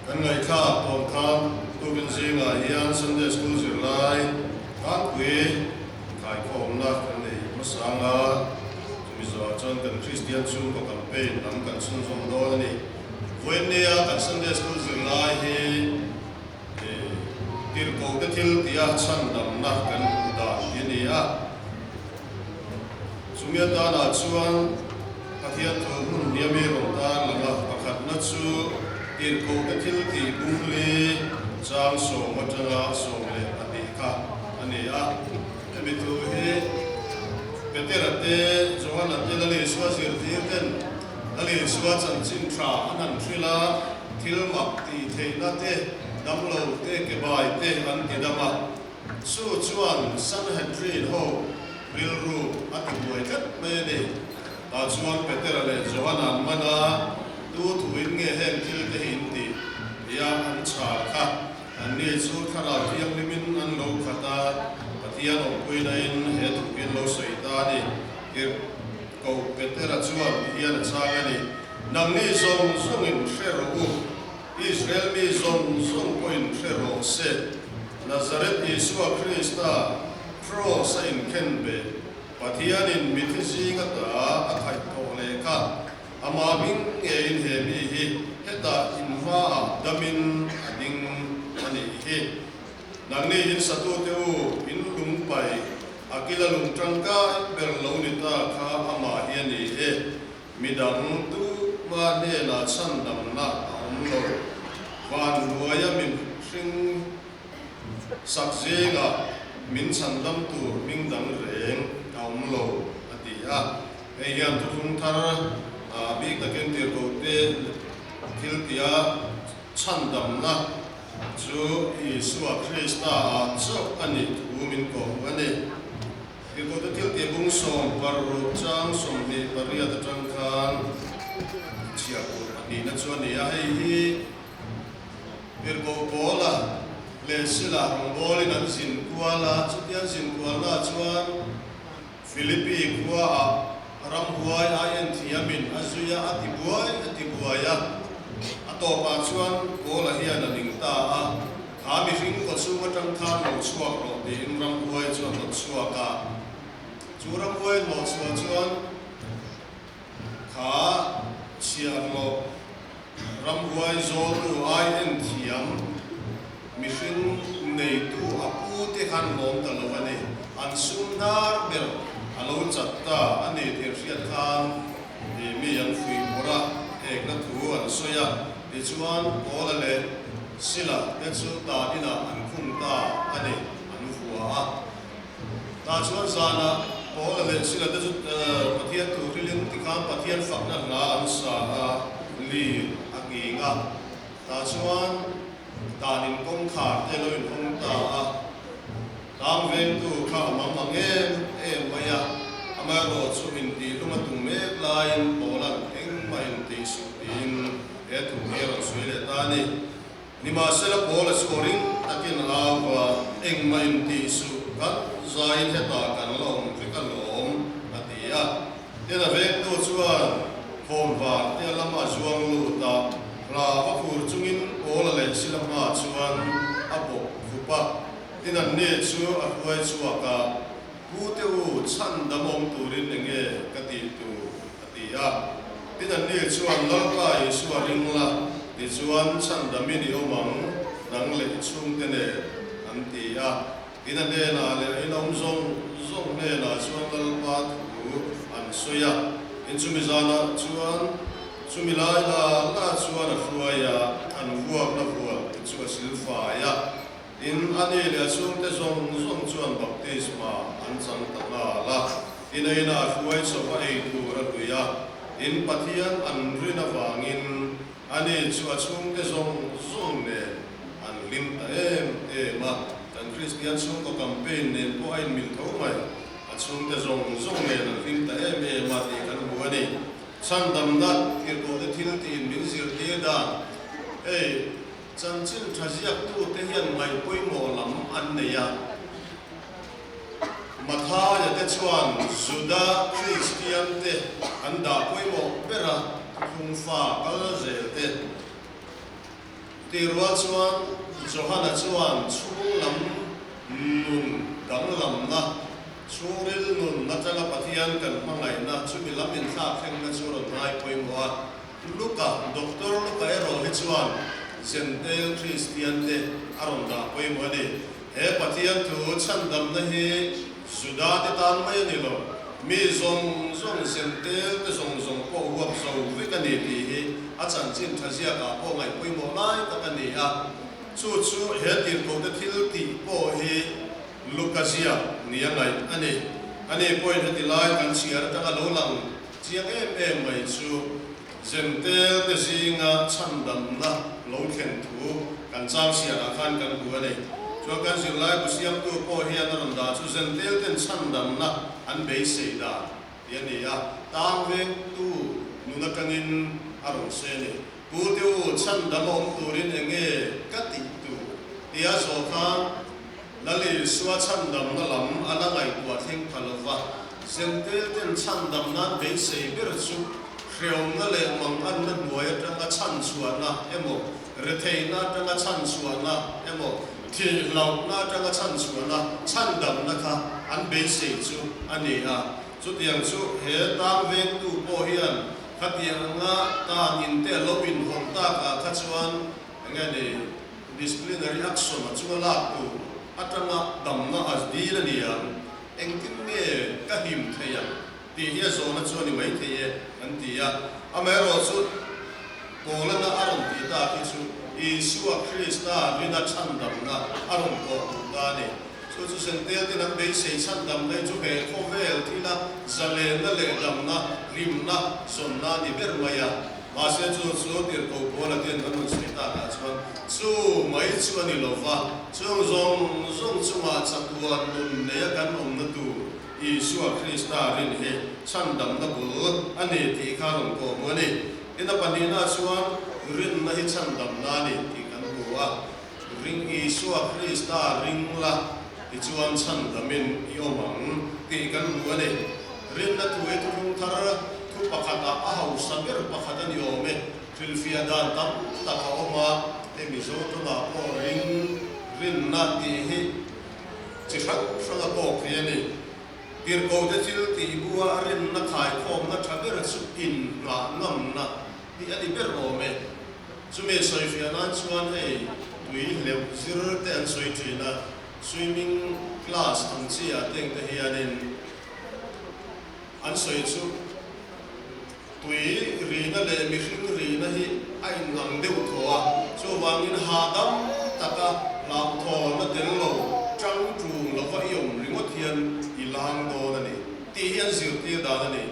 Kan ngaihthlak tawn khan tukin zingah hian Sunday School zirlai tlangpui inkaikhawmna kan nei hmasa ang a, chumi zawhah chuan kan Kristian chhungkaw campaign lam kan chhunzawm dawn a ni. Vawiinnia kan Sunday School zirlai hi tirhkohte thil tia chhandamna kan hmuh dan hi a ni a. Chumi atanah chuan Pathian thu hmun hniam i rawn tar lang a, pakhatna chu tirhkohte thil tih bungli chang 10 atanga 12 kha a ni a. Hemi thu hi Petera te, Johana te Lal Isua zirtir ten Lal Isua chanchin tha an han hrilh a, thil mak tih theihna te, damlo te, kebai te an ti dam a. Chu chuan Sanhedrin ho rilru a ti buai tlat mai a ni. Tah chuan Petera leh Johana an man a, Tu thuin nge heng thil te hi in tih? tia an chhal kha. Anni chu Thlarau Thianghlimin an lo khat a, Pathian awmpuinain he thu hi an lo sawi ta a ni. Tirhkoh Petera chuan ti hian a chhang a ni, Nangni zawng zawngin hre rawh u. Israel mi zawng zawng pawhin hre rawh se, Nazareth Isua Krista Kraws a inkhen ve, Pathianin mithi zinga ta a khaih tawh leh kha, amah hming ngeiin he mi hi hetah inhmaah damin a ding a nih hi. Nangni in satute u, in lung pai, a kila lung tangkai ber lo ni ta kha amah hi a ni e. Midang tuma hnenah chhandamna a awm lo. Van hnuaia min hring sak zingah min chhandam tur hming dang reng a awm lo, a ti a. Hei hian thuthlung thar bik takin tirhkohte thil tia chhandamna chu Isua Krista-ah chauh a nih thu min kawhhmuh a ni. Tirhkohte thil tih bung 16 chang 28 atang khan chhiar tur pahnihna chu a ni a, hei hi Tirhkoh Paula leh Sila rawngbawlin an zin kual a, chutia an zin kualnaah chuan Philippi khuaah ramhuai a en thiamin a zui a, a ti buai a ti buai a, a tawpah chuan Paula hian a ning ta a. Kha mihring kawchhung atang khan lo chhuak rawh tiin ramhuai chu a hnawt chhuak a. Chu ramhuai hnawh chhuah chuan kha chhiahhlawh ramhuai zawltu ai en thiam mihring neitu a pu te khan lawm ta lo a ni. An sum hnar ber a lo chat ta a ni tih an hriat khan mi an fuih pawrh a, ekna thu an sawi a. Tichuan Paula leh Sila te chu tan inah an khung ta a ni, an vua a. Tah chuan zanah Paula leh Sila te chu Pathian thu hrilin tikhan Pathian fakna hla an sa a, lir a nghing a. Tah chuan tan in kawngkhar te lo inhawng ta a. Tlang vengtu kha a mang ang em em mai a, amaherawhchu intih lung a tum mek laiin Paula'n engmah intih suh tiin he thu hi a rawn sawi leh ta a ni. Nimahsela Paula chu aw ring takin a au va, Engmah intih suh, kan zaiin hetah kan la awm vek alawm, a ti a. Tin a vengtu chuan khawnvar te a lama zuang lut a, hla va khur chungin Paula leh Sila hmaah chuan a bawk khup a. Tin anni chu a hruai chhuak a, Pu te u, chhan dam awm turin eng nge ka tih tur? a ti a. Tin anni chuan, Lalpa Isua ring la, tichuan chhan damin i awm ang, nang leh i chhungte nen, an ti a. Tin a hnenah leh a inawm zawng zawng hnenah chuan Lalpa thu an sawi a. Tin chumi zanah chuan chumi lai la la chuan a hruai a, an vuakna vual te chu a silfai a. Tin, a ni leh a chhungte zawng zawng chuan baptisma an chang ta nghal a. Tin, a inah a hruai chauh a ei tur a hlui a. Tin, Pathian an rin avangin a ni chu a chhungte zawng zawng nen an hlim ta em em a. Kan Kristian chhungkaw campaign nen pawh a inmil tho mai. A chhungte zawng zawng nen an hlim ta em em a tih kan hmu a ni. Chhandamna tirhkohte thil tiin min zirtir dan, Hei, Chanchin tha ziaktute hian ngaih pawimawh lam an nei a. Mathaia te chuan Juda Kristian te an dah pawimawh ber a, thuthlung fa kal zel te. Chutih rual chuan Johana chuan chhung lam nun danglamna, chhungril nun atanga Pathian kan hmangaihna chumi lam inthlak thlengna chu rawn ngai pawimawh a. Luka, Doctor Luka erawh hi chuan Jentail Kristiante a rawn dah pawimawh a ni. He Pathian thu chhandamna hi Juda te tan mai a ni lo, mi zawng zawng Jentail te zawng zawng pawh huap zo vek a ni tih hi a chanchin tha ziakah pawh ngaih pawimawh lai tak a ni a. Chu chu he tirhkohte thil tih pawh hi Luka ziak nia ngaih a ni. Ani pawhin heti lai kan chhiar atanga lo lang Chiang em em mai chu Jentail te zinga chhandamna lo thlen thu kan chang siarah khan kan hmu a ni. Chuan kan zirlaibu siamtu pawh hian a rawn dah chu Jentail ten chhandamna an beisei dan tih a ni a, tang vengtu nun atangin a rawn sawi a ni. Pu te u, chhandam a awm turin eng nge ka tih tur? tia zawh khan Lal Isua chhandamna lam a la ngaihtuah thleng pha lo va, Jentail ten chhandam nan beisei ber chu hreawmna leh manganna hnuai atanga chhanchhuahna emaw, retheihna atanga chhanchhuahna emaw, thihlohna atanga chhanchhuahna, chhandamna kha an beisei chu a ni a. Chutiang chu he tang vengtu pawh hian khatiang anga tan inte a lo inhawn takah kha chuan enge ni? Disciplinary action a chunga lak tur atanga damna a dil a ni ang, engtin nge ka him thei ang tih hi a zawhna chu a ni maithei e an ti a. Amaherawhchu Paulana a rawn tih tak hi chu Isua Krista rina chhandamna a rawn kawh duh ta a ni. Chu chu Sentel ten an beisei chhandamna hi chu he khawvel thila zalenna leh damna, hlimna zawnna a ni ber mai a. Mahse chu chu tirhkoh Paula ten an rawn sawi takah chuan chu mai chu a ni lo va, chung zawng zawng chungah chatuan nun neia kan awmna tur Isua Krista rin hi chhandamna bul a ni tih kha rawn kawh hmu a ni. Tin a pahnihna chuan rinna hi chhandamna a ni tih kan hmu a. Ring Isua Krista ring la, tichuan chhandamin i awm ang tih kan hmu a ni. Rinna thu hi thuthlung thar thu pakhatah a hausa ber pakhat a ni awm e. Hrilhfiah dan tam tak a awm a, hei Mizo tawngah pawh ring, rinna tih hi chi hrang hrang a kawk thei a ni. Tirhkohte thil tih bua rinna khaikhawmna tha ber chu inngah ngamna tih a ni ber awm e. Chumi sawifiah nan chuan hei tui hleuh zir te an sawi thin a, swimming class ang chi ah teng te hianin an sawi chu tui rihna leh mihring rihna hi a inang deuh thaw a, chuvangin hahdam taka hlauhthawn a tel lo tang ṭung lova i awm ringawt hian i lang dawn a ni tih hi an zirtir dan a ni.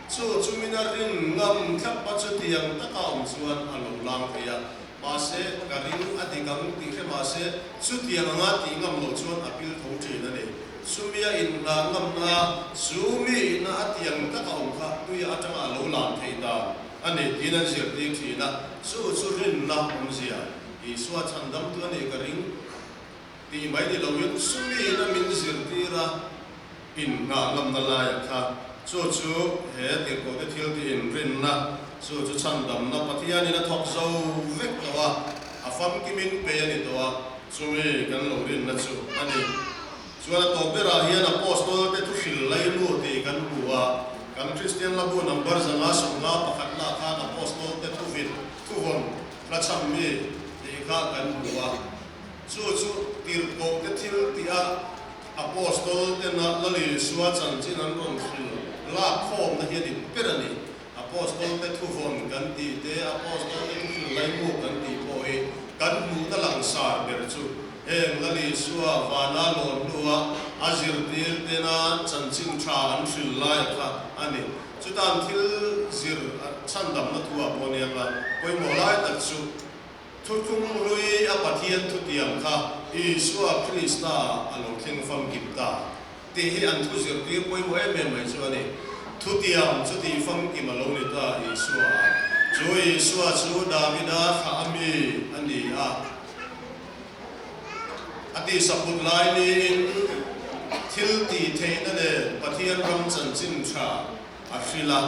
Chu chumina rin ngam thlap a chutiang taka awm chuan a lo lang thei a, mahse ka ring a dik ang tih hre mahse chutiang anga tih ngam loh chuan a pil tho thin a ni. Chumia inhlah ngamna chu mi ina a tiang taka awm kha tuia atanga a lo lan theih dan a ni tiin an zirtir thin a, chu chu rinna awmzia Isua chhandamtu a nih ka ring tih mai ni loin chumi ina min zirtir a, Inngah ngamna laiah kha chu chu he tirhkohte thil tih inrinna, chu chu chhandamna Pathianin a thawk zo vek tawh a, a famkimin pe a ni tawh a, chumi kan lo rinna chu a ni. Chuan a tawp berah hian Apostolte thu hril lailu tih kan hmu a, kan Kristian Labu number 151 lah khan Apostolte thuvit, thuvawn, hlachham mi tih kha kan hmu a, chu chu tirhkohte thil tih a, Apostol tena Lal Isua chanchin an rawn hril lak khawmna hi a ni ber a ni. Apostol te thuvawn kan tih te, Apostol te thuhril laimu kan tih pawh hi kan hmuhna langsar ber chu heng Lal Isua vana lawn hnua a zirtir tena chanchin tha an hril laia kha a ni. Chutan thil zir chhandamna thu ah pawh nia nga pawimawh lai tak chu Thuthlung hlui a Pathian thutiam kha Isua Krista ah a lo thleng famkim ta tih hi an thu zirtir pawimawh em em mai chu a ni. Thutiam chu tih famkim a lo ni ta Isua ah. Chu Isua chu Davida thlah a mi a ni a. A tihsaput lai niin thil tih theihna nen Pathian ram chanchin tha a hrilh a.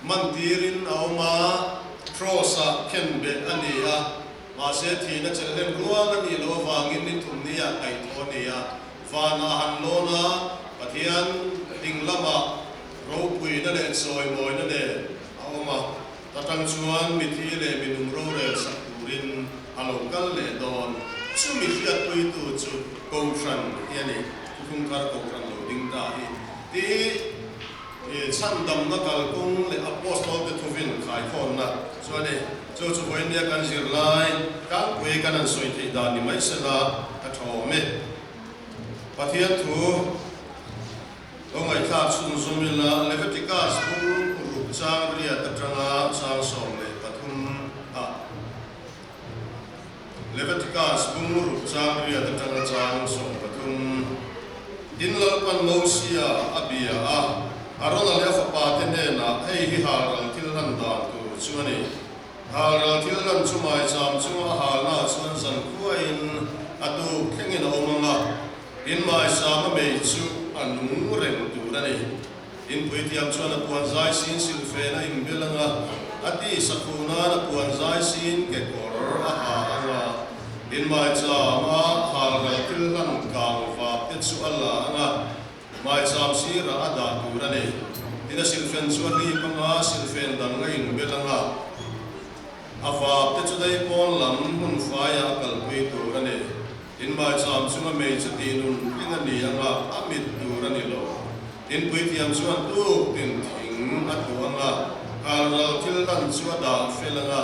Mantirin a awm a, Kraws-ah khenbeh a ni a. Mahse, thihna chelh hlen rual a nih loh avangin ni thum nia kaihthawh a ni a. Vanah a han lawn a, Pathian ding lamah ropuina leh chawimawina nen a awm a. Ta tang chuan mithi leh minung rorel sak turin a lo kal leh dawn. Chumi hriatpuitu chu Kohhran hi a ni. Thuthlung thar Kohhran lo ding ta hi tih hi chhandamna kalkawng leh Apostol-te thuvin khaikhawnna chu a ni. Chu chu vawinia kan zirlai tlangpui kan han sawi theih dan ni mai sela a tha awm e. Pathian thu. Lo ngaihthlak chhunzawm ila Leviticus bung ruk chang riat atanga chang 13 ah Leviticus bung ruk chang riat atanga chang 13 Tin Lalpan Mosia a bia a, Arona leh a fapa te hnenah hei hi halral thil hlan dan tur chu a ni. Halral thil hlan chu maicham chunga a halna chuan zankhuain a tuk thlengin a awm ang a, In maisama mei chu a nung reng tur a ni. In puithiam chuan a puan zai sin silhfen a inbel ang a, a tisa khuh nan a puan zai sin kekawr a ha ang a. In maichama halral thil hlan kang vap te chu a la ang a, maicham sirah a dah tur a ni. Tin a silhfen chu a hlip ang a, silhfen dang a inbel ang a. A vap te chu dai pawn lam hmun faiah a kalpui tur a ni. Tin maicham chunga mei chu tih nun tling a ni ang a, a mit tur a ni lo. Tin puithiam chuan tuk tin thing a tuh ang a, halral thil hlan chu a dah fel ang a,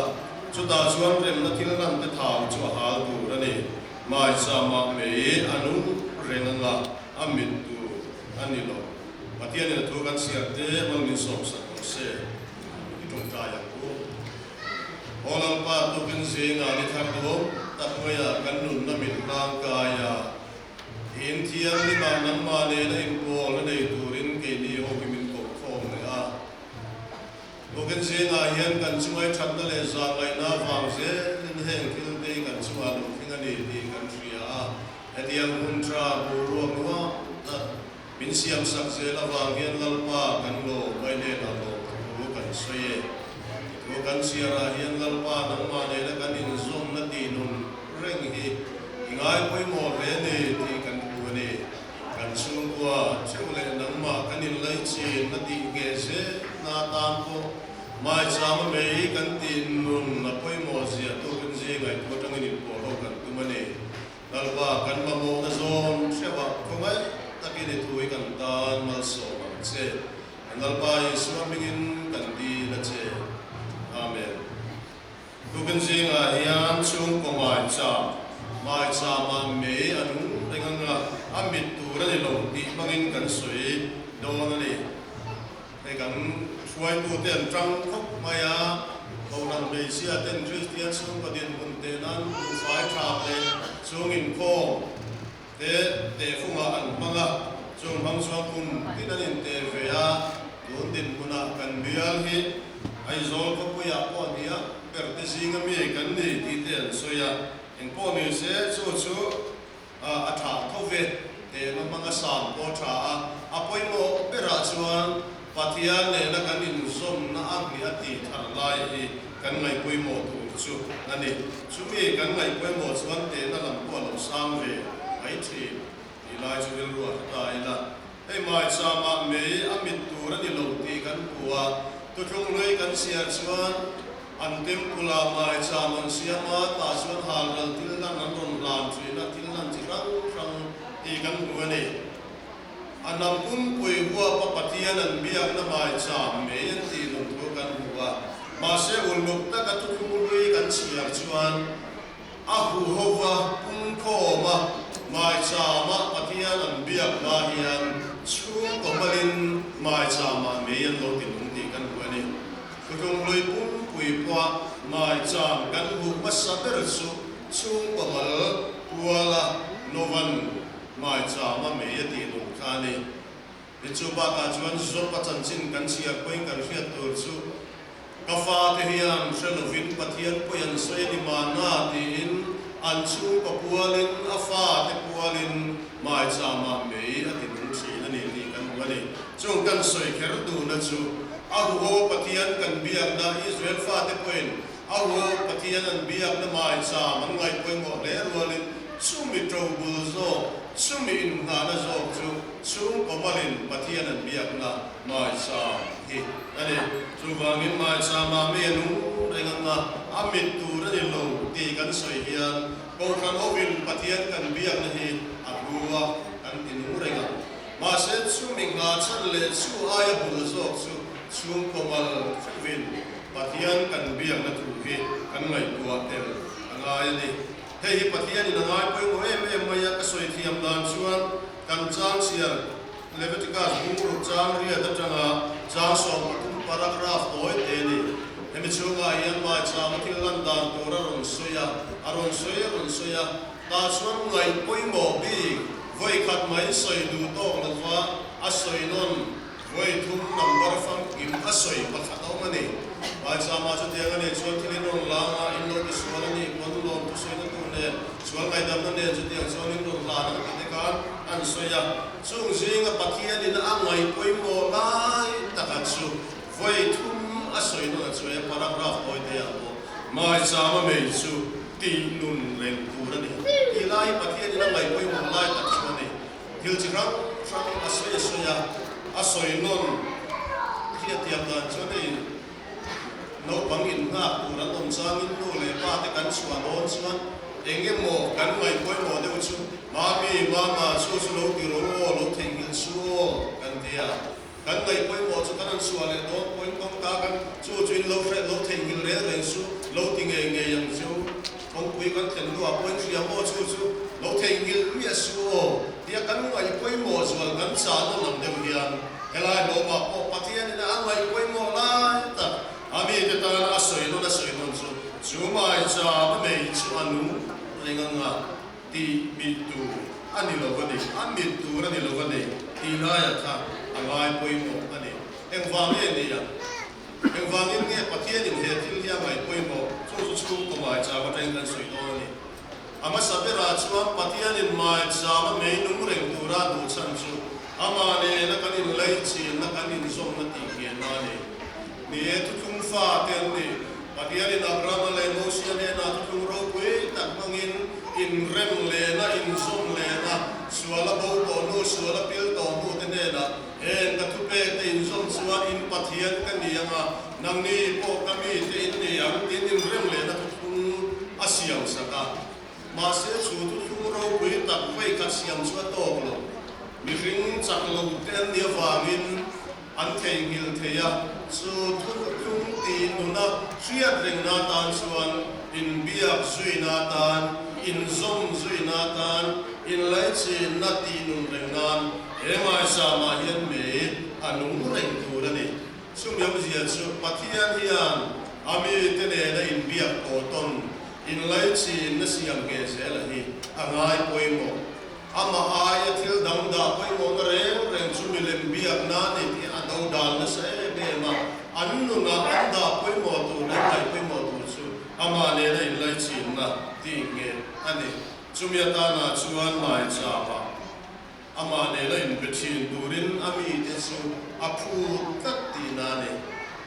chutah chuan remna thil hlan te thau chu a hal tur a ni. Maichama mei a nung reng ang a, a mit tur a ni lo. Pathianin a thu kan chhiar te mal min sawmsak rawh se. I tawngtai ang u. Aw Lalpa, tukin zingah ni thar duam tak hnuaiah kan nunna min hlangkai a. I inthianghlimah nangmah nena inpawlna nei turin keini ho hi min koh khawm leh a. Tukin zingah hian kan chungai thatna leh zahngaihna avang zelin heng thil te hi kan chungah lo thleng a ni tih kan hria a. Hetiang hun tha boruak nuam tak Min siamsak zel avang hian Lalpa kan lawm mai hnenah lawm thu kan sawi e. Thu kan chhiarah hian Lalpa nangmah nena kan inzawmna tih nun reng hi i ngai pawimawh hle ni tih kan hmu a ni. Kan chhungkua theuh leh nangmah kan inlaichinna tih ngheh zelna atan pawh maichama mei kan tih nun a pawimawh zia tukin zingaihtu atangin inpawh ho kan tum a ni. Lalpa, kan mamawhna zawn hreuhah khawngaih takin i thu hi kan tan malsawm ang che. Kan Lalpa Isua hmingin kan dil a che. Amen. Tukin zingah hian chhungkaw maicham, maichama mei a nung reng anga a mit tur a ni lo tih hmangin kan sawi dawn a ni. Hei kan hruaitute an tang khawp mai a, Kohhran hmeichhia ten Kristian chhungkaw dinhmun teh nan buhfai thlak leh chung inkhawm te tehfungah an hmang a, chung hmang chuan kum tin an inteh ve a, tun dinhmunah kan bial hi Aizawl khawpuiah pawh nia ber te zinga mi kan ni tih te an sawi a, engpawh ni se chu chu A tha tho ve, tehna hmanga sang pawh a tha a, a pawimawh berah chuan Pathian nena kan inzawmna a hnih a tih thar lai hi kan ngaihpawimawh tur chu a ni. Chumi kan ngaihpawimawh chuan tehna lam pawh a lo sang ve mai thin tih lai chu rilru a hre ta ila. Hei maichama mei a mit tur a ni lo tih kan hmu a, thuthlung hlui kan chhiar chuan an temple ah maicham an siam a, tah chuan halral thil hlan an rawn hlan thin a, thil hlan chi hrang hrang tih kan hmu a ni. A hnam pumpui huapa Pathian an biakna maicham mei an tih nun thu kan hmu a, mahse uluk taka thuthlung hlui kan chhiar chuan, A huhova pungkhawma maichama Pathian an biak hma hian chhungkaw malin maichama mei an lo ti nung tih kan hmu a ni. Thuthlung hlui pumpui pawha maicham kan hmuh hmasa ber chu chhungkaw mal kuala Novan maichama mei a tih nung kha a ni. Tin chu bakah chuan Job-a chanchin kan chhiar pawhin kan hriat tur chu Ka fate hian hre lovin Pathian pawi an sawi a ni mahna tiin an chhungkaw pualin a fate pualin maichama mei a ti nung thin a ni tih kan hmu a ni. Chung kan sawi kher duhna chu a huho Pathian kan biakna Israel fate pawhin a. A hu Pathian an biakna maicham an ngaih pawimawh hle rualin chumi ṭobul zawk, chumi inngahna zawk chu chhungkaw malin Pathian an biakna maicham hi a ni. Chuvangin maichama mi a nung reng anga a mit tur a ni lo tih kan sawi hian Kohhran hovin Pathian kan biakna hi a hlu a, kan ti nung reng a. Mahse chumi nghahchhan leh chu aia bul zawk chu chhungkaw mal theuhin Pathian kan biakna thu hi kan ngaihtuah tel a ngai a ni. Hei hi Pathianin a ngai pawimawh em em mai a, ka sawi thiam dan chuan kan chang chhiar Leviticus bungruk chang riat atanga chang 13 paragraph tawi te a ni. Hemi chhungah hian maichama thil lan dan tur a rawn sawi a, a rawn sawi a rawn sawi a. Tah chuan ngaih pawimawh bik vawi khat mai sawi duh tawk lova a sawi nawn vawi thum number famkim a sawi pakhat a awm a ni. Maichama chutiang a nih chuan thil in rawn lang a, in lo ti sual a nih pawn lawm thusawina tur nen sual ngaihdamna nen chutiang chuan in rawn hlan ang tih te khan an sawi a. Chung zinga Pathianin a ngaih pawimawh lai taka chu vawi thum a sawi nawn a chuai a, paragraph tawi te ah pawh Maichama mei chu tih nun reng tur a ni. Tih lai hi Pathianin a ngaih pawimawh lai tak chu a ni. Thil chi hrang hrang a sawi a sawi a, a sawi nawn hriatthiam dan chuan hei naupang innghak tur an awm changin nu leh pa te kan chhuah dawn chuan eng emaw kan ngaih pawimawh deuh chu Mami, Mama, chu chu lo ti rawh aw, lo theihnghilh su aw kan ti a. Kan ngaih pawimawh chu kan han chhuah leh dawn pawhin kawngka kan chu chu in lo hreh lo theihnghilh reng reng su, lo ti ngei ngei ang chu. Kawngpui kan thlen hnuah pawhin hria maw chu chu lo theihnghilh miah su aw tia kan ngaih pawimawh zual kan chah nawn ang deuh hian helai hlawmah pawh Pathianin a ngaih pawimawh lai tak a mite tana a sawi nawn a sawi nawn chu chu maicham a nei chu a nung reng anga Tih mit tur a ni lo a ni, a mit tur a ni lo a ni tih laiah kha a ngai pawimawh a ni. Engvang nge ni a? Engvangin nge Pathianin he thil hi a ngaih pawimawh? Chu chu chhungkaw maicham atangin kan sawi dawn a ni. A hmasa berah chuan Pathianin maicham a mei nung reng tura duh chhan chu amah nena kan inlaichinna, kan inzawmna tih nghenna a ni. Ni e, thuthlung fate an ni. Pathianin Abrahama leh Mosia hnenah thuthlung ropui tak hmangin inrem lehna, inzawm lehna, sual a bo tawh hnu, sual a pil tawh hnu te hnenah heng ka thupek te inzawm chuan in Pathian ka ni ang a, nangni pawh ka mi te in ni ang tiin inrem lehna thuthlung a siam sak a. Mahse chu thuthlung ropui tak vawi khat siam chu a tawk lo. Mihring chak lo te an nih avangin An theihnghilh thei a, chu thuthlung tih nuna hriat rengna atan chuan inbiak zuina atan, inzawm zuina atan, inlaichinna tih nun reng nan he ngaisama hian mei a nung reng tur a ni. Chumi awmzia chu Pathian hian a mite nena inbiak pawh tawn, inlaichinna siam ngheh zela hi a ngai pawimawh. Amah aia thil dang dah pawimawhna reng reng chu milem biakna a ni tih a do dal nasa em em a, an nunah an dah pawimawh tur leh ngaih pawimawh tur chu amah nena inlaichinna tih ngheh a ni. Chumi atana chuan maichama amah nena inbe thin turin a mite chu a phut tlat tihna a ni.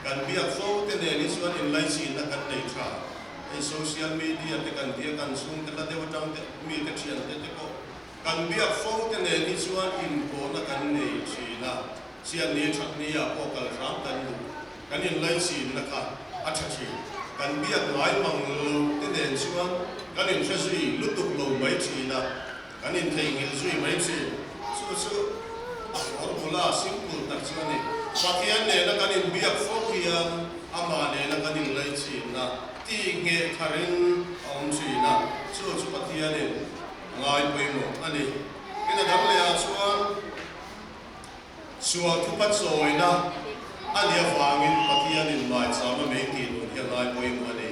Kan biak fo te nen hi chuan inlaichinna kan nei tha. Hei social media te kan biak an chhungte hla deuh atang te mite thiante te pawh kan biak fo te nen hi chuan inpawhna kan nei thin a, chian ni that ni ah pawh kal hram kan duh, kan inlaichinna kha a tha thin. Kan biak ngai mang lo te nen chuan kan inhre zui lutuk lo mai thin a, Kan intheihnghilh zui mai thin. Chu chu a formula simple tak chu a ni. Pathian nena kan inbiak fo hian amah nena kan inlaichinna tih ngheh tharin a awm thin a, chu chu Pathianin a ngai pawimawh a ni. Tin a dang lehah chuan sual thupa chawina a nih avangin Pathianin maichama mei tih nun hi a ngai pawimawh a ni.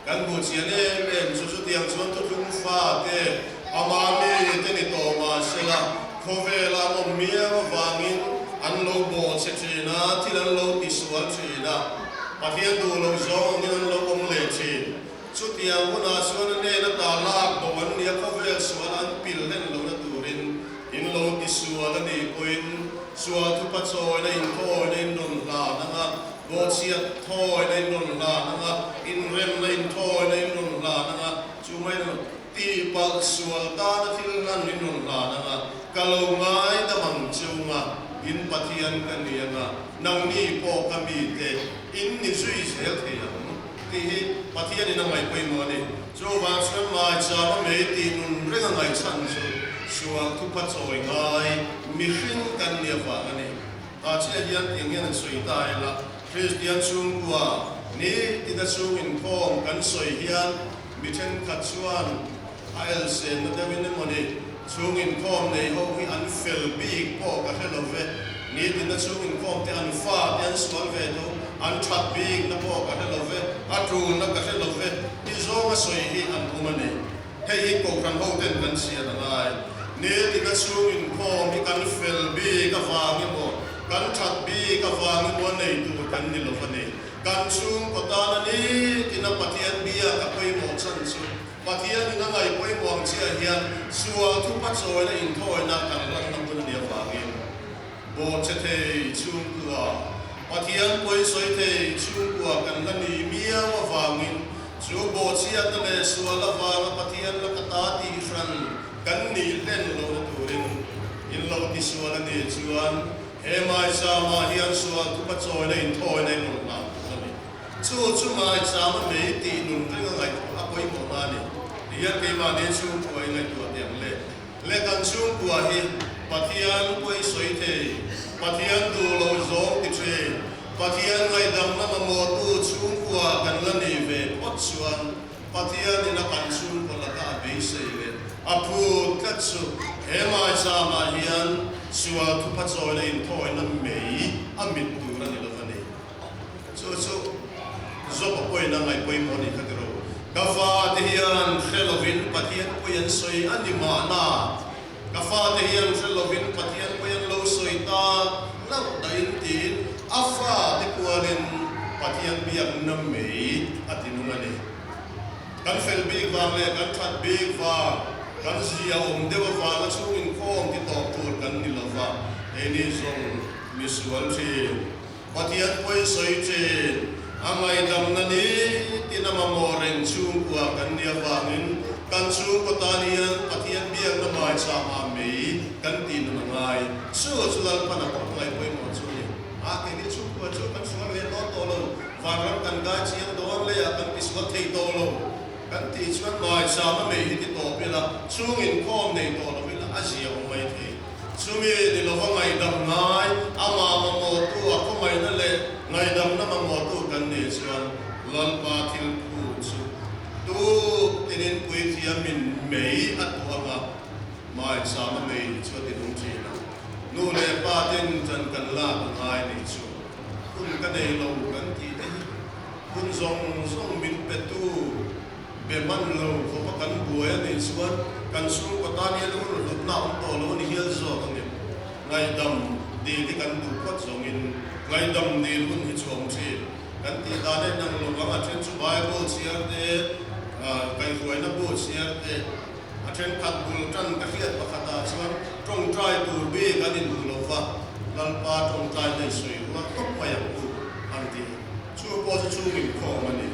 Kan hmuh chian em em chu chutiang chuan thuthlung fate ama mi te ni tawh mah sela, khawvela an awm miau avangin an lo bawh che thin a, thil an lo tisual thin a, Pathian duh loh zawng angin an lo awm leh thin. Chutiang hunah chuan a hnena ta lak bo an nia khawvel sual an pil hlen lohna turin in lo tisual a nih pawhin sual thupa chawina inkhawina in rawn hlan ang a. Bawhchhiat thawina in rawn hlan ang a, inremna inthawina in rawn hlan ang a, chu mai lo tihpalh sual tana thil hlan in rawn hlan ang a, ka lo ngaidam ang cheu nga, in Pathian ka ni ang a, nangni pawh ka mite in ni zui zel thei ang tih hi Pathianin a ngaih pawimawh a ni. Chuvang chuan maichama mei tih nun reng a ngaihchhan chu sual thupha chawi ngai mihring kan nih avang a ni. Tah chiah hian tiang hian an sawi ta ila, Kristian chhungkua ni tina chhung inkhawm kan sawi hian mi thenkhat chuan a elsenna deuhin emaw ni, chhung inkhawm nei ho hi an fel bik pawh ka hre lo ve, ni tina chhung inkhawm te an fa te an sual ve tho, an that bikna pawh ka hre lo ve, a tulna ka hre lo ve ti zawnga sawi hi an awm a ni. Hei hi Kohhran hoten kan chhiat a ngai. Nitina chhung inkhawm hi kan fel bik avang emaw, kan that bik avang emaw a nei tur kan ni lo a ni. Kan chhungkaw tana nitina Pathian biak a pawimawh chhan chu Pathianin a ngaih pawimawh ang chiah hian sual thupa chawina inthawina kan lanna hmun a nih avangin bawhchhe thei chhungkua, Pathian pawisawi thei chhungkua kan la ni miau avangin Chu bawhchhiatna leh sual avanga Pathian laka ta tih hran kan nih hlen lohna turin in lo ti sual a nih chuan he maichama hian sual thupa chawina inthawina in rawn hlan tur a ni. Chu chu maichama mei tih nun reng a ngaihtuah a pawimawhna a ni. Tihian keimahni chhungkua i ngaihtuah teh ang le. Le kan chhungkua hi Pathian pawi sawi thei, Pathian duh lo zawng ti thin, Pathian ngaihdamna mamawhtu chhungkua kan la nih ve phawt chuan Pathianin a kan chhungkaw laka a beisei leh a phut tlat chu he maichamah hian sual thupha chawina inthawina mei a mit tur a ni lo va ni. Chu chu Job-a pawhin a ngaih pawimawh a nih kha tiro. Ka fate hian hre lovin Pathian pawi an sawi a ni mahna, ka fate hian hre lovin Pathian pawi an lo sawi ta hlauh dahin tiin a fate kualin Pathian biakna mei a ti nung a ni. Kan fel bik vang leh kan that bik vang, kan zia awm deuh avanga chhung inkhawm ti tawp tur kan ni lova, keini zawng misual thin. Pathian pawi sawi thin, a ngaihdamna ni tin a mamawh reng chhungkua kan nih avangin kan chhungkaw tan hian Pathian biakna maichama mei kan tih nun a ngai. Chu chu Lalpan a pawh ngaih pawimawh chu a ni. A keini chhungkua chu kan sual leh dawn tawh lo, vanram kan kai chiang dawn leiah kan tisual thei tawh lo kan tih chuan maichama mei hi ti tawp ila, chhung inkhawm nei tawh lo ila a zia awm mai thei. Chumi ni lova ngaihdam ngai, amah mamawhtu a khawngaihna leh ngaihdamna mamawhtu kan nih chuan Lalpa thil phu chu tuk tinin puithiamin mei a tuah ang a, maichama mei chu a ti nung thin ang. Nu leh pa ten ṭan kan lak a ngai nih chu hun ka nei lo kan tih te hi hun zawng zawng min petu Be hman lo khawp a kan buai a nih chuan kan chhungkaw tan hian hun hlutna a awm tawh lo a ni hial zawk ang em? Ngaihdam dil hi kan duh phawt zawngin ngaihdam dil hun hi chu a awm thin. Kan tih dan en ang lo vang a then chu Bible chhiar te, kaihhruaina bu chhiar te, a thenkhat bul tan ka hriat pakhatah chuan tawngtai tur bik an inhmu lo va, Lalpa tawngtai nei sawi rual tawp mai ang u an ti. Chu pawh chu chhung inkhawm a ni.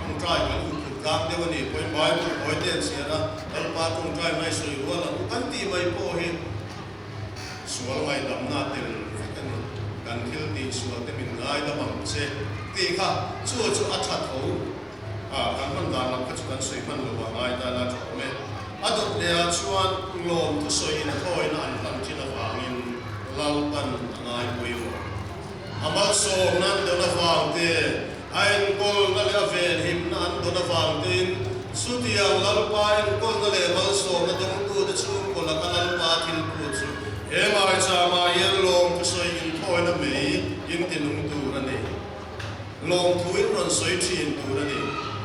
Tawngtai kan hun phut tlang deuh a ni pawhin Bible hawi te an chhiar a, Lalpa tawngtai mai sawi rual ang u kan tih mai pawh hi sual ngaihdamna tel vek a ni. Kan thil tih sual te min ngaidam ang che tih kha chu chu a tha tho a, kan hman dan lam kha chu kan sawi hman lo a ngai ta la tha awm e. A dawt leh ah chuan lawm thusawi inthawina an hlan thin avangin Lalpan a ngai pawimawh. A malsawmna an dawn avang te, a enkawlna leh a venhimna an dawn avang tein chutiang Lalpa enkawlna leh malsawmna dawngtute chhungkaw laka Lalpa thil put chu he maichama hian lawmthu sawi inthawina mei in ti nung tur a ni. Lawmthu in rawn sawi thin tur a ni.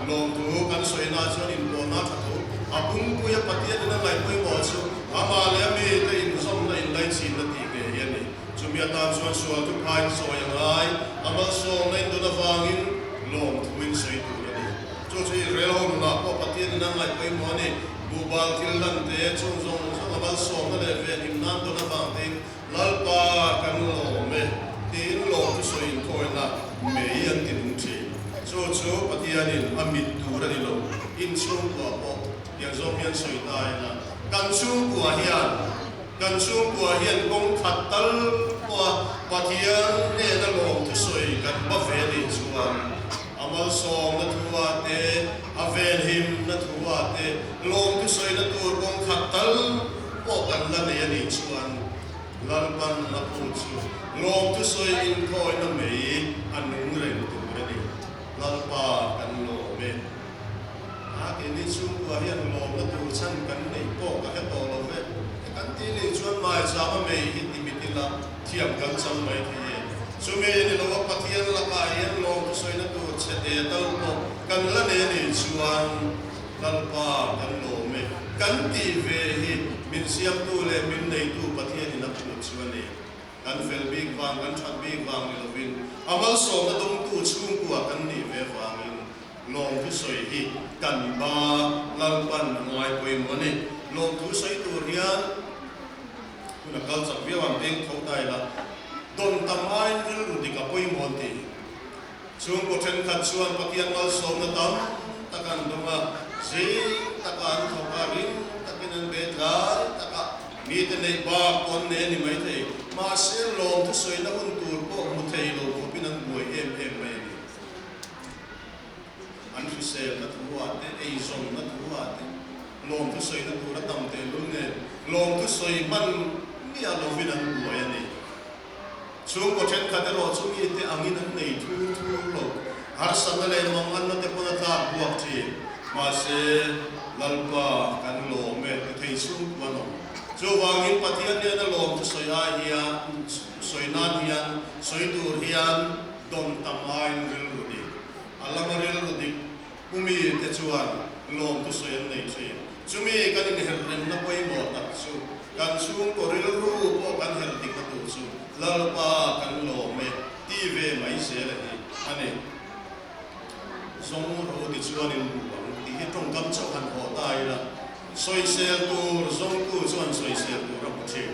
Lawmthu kan sawina chuan inpawhna tha tho a pumpuia Pathianin a ngaih pawimawh chu amah leh a mite inzawmna inlaichinna tih ngei hi a ni. Chumi atan chuan sual thu phain sawi a ngai, a malsawmna in dawn avangin lawmthu in sawi tur a ni. Chu chu Israel ho nunah pawh Pathian in a ngaih pawimawh a ni. Buhbal thil lan te, chung zawng zawng a malsawmna leh venhim nan dawn avang tein Lalpa kan lawm e. tiin lawmthu sawi inkhawina mei an ti nung thin. Chu chu Pathianin a mit tur a ni lo. In chhungkua pawh tiang zawng hian sawi ta ila, kan chhungkua hian kan chhungkua hian kawng khat tal pawha Pathian hnena lawmthu sawi kan hma ve nih chuan a malsawmna thu-ah te, a venhimna thu-ah te lawmthu sawina tur kawng khat tal pawh kan la nei a nih chuan Lalpan a phut chu lawmthu sawi inthawina mai a nung reng tur a ni. Lalpa kan lawm e. A keini chhungkua hian lawmna tur chhan kan neih pawh ka hre tawh lo ve. He kan tih nih chuan maichama mei hi ti mit ila thiam kan chang mai thei e. Chumi a ni lo a Pathian lakah hian lawmthu sawina tur chhe te tal pawh kan la nei a nih chuan Lalpa kan lawm e. Kan tih ve hi min siamtu leh min neitu Pathianin a phut chu a ni. Kan fel bik vang, kan that bik vang ni lovin a malsawmna dawngtu chhungkua kan nih ve vangin lawmthu sawi hi kan ba Lalpan a ngai pawimawh a ni. Lawmthu sawi tur hian hun a kal chak viau ang ding tho ta ila, dawn tam aiin rilru dik a pawimawh an ti. Chhungkaw thenkhat chuan Pathian malsawmna tam tak an dawng a, zing taka an thawk a, ring takin an be tlai tak a, mite neih bak pawh an nei a ni maithei. Mahse, lawmthu sawina hun tur pawh hmu thei lo khawpin an buai em em mai a ni. An hriselna thu ah te, eizawnna thu ah te, lawmthu sawina tur a tam tehlul nen lawmthu sawi hman miah lovin an buai a ni. Chhungkaw thenkhat erawh chu mite angin an nei thur thur lo. Harsatna leh manganna te pawn a tlak buak thin. Mahse, Lalpa kan lawm e, ti thei chhungkua an awm. Chuvangin Pathian nena lawmthu sawi ai hian, sawi nan hian, sawi tur hian dawn tam aiin rilru dik. A lama rilru dik pu mite chuan lawmthu sawi an nei thin. Chumi kan inherh remna pawimawh tak chu kan chhungkaw rilru pawh kan herh dikna tur chu Lalpa kan lawm e ti ve mai zel a hi a ni. Zawng ro ti chuan in hmu ang tih hi tawngkam chauh han haw ta ila, sawisel tur zawngtu chuan sawisel tur a hmu thin.